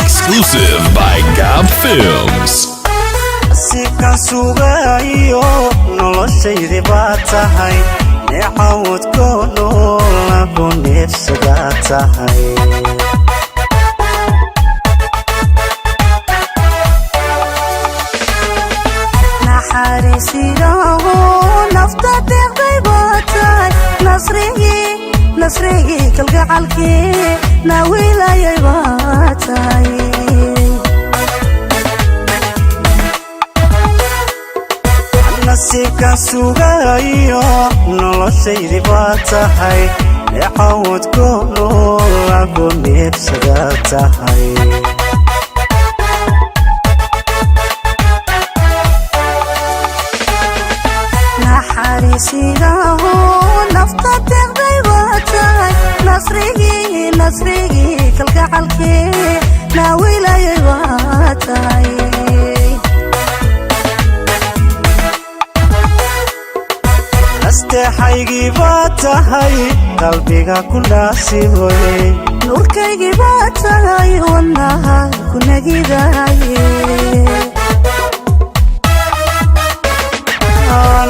Exclusive by Gab Films. Nasiibkaan sugaayo noloshaydii baa tahay, neecawdkono lagu neefsadaa tahay. Naxariisidaho nafta deeqday baa tahay, nasrigii, nasrigii kalgacalkii naawiilayay baa tahay. Nasiibkaan sugaayo noloshaydii baa tahay, neecawdkono lagu neefsadaa tahay. Naxariisidaho nafta deeqday baa tahay, nasrigii, nasrigii kalgacalkii naawiilayay baa tahay. Nasteexaygii baa tahay, qalbiga ku naasibay. Nuurkaygii baa tahay, wadnaha ku nagidaye.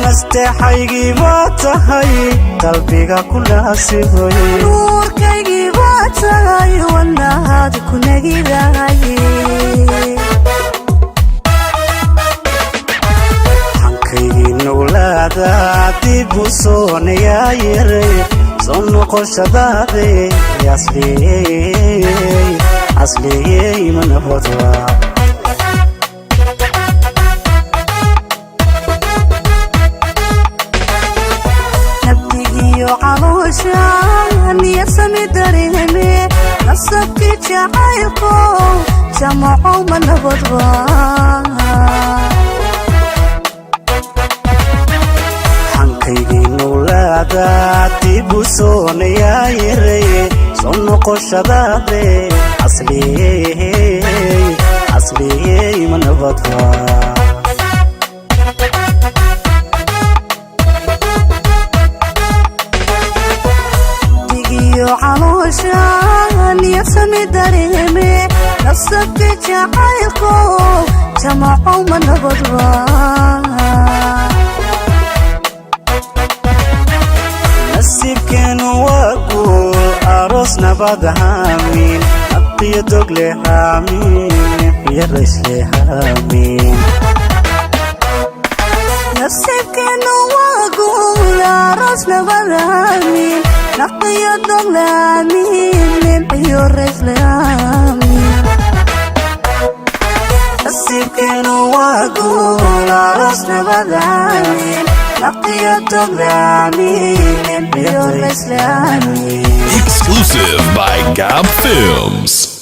Nasteexaygii baa tahay, qalbiga ku naasibay. Nuurkaygii baa tahay, wadnahaad ku nagidaye. Xankaygii nuglaada dib u soonayaa yaray, soo noqoshadaade asliyey, asliyey, manabadwa. Nabdigiyo caloosha niyad sami dareeme, nasabkii jacaylko jamaco ma nabadba? Xankaygii nuglaada dib u soonayaa yaray, soo noqoshadaade asliyey, asliyey, manabadwa. Nabdigiyo caloosha niyad sami dareeme, nasabkii jacaylko jamaco ma nabadba? Nasiibkeenu waa guul, aroos nabad haamin, aqiyo dogle haamin, yaraysle haamin. Nasiibkeenu waa guul, aroos nabad aamin, naqiyo dogle aamin, nimciyo raysle aamin. Nasiibkeenu waa guul, aroos nabad aamin, naqiyo dogle aamin, nimciyo raysle aamin. Exclusive by Gab Films.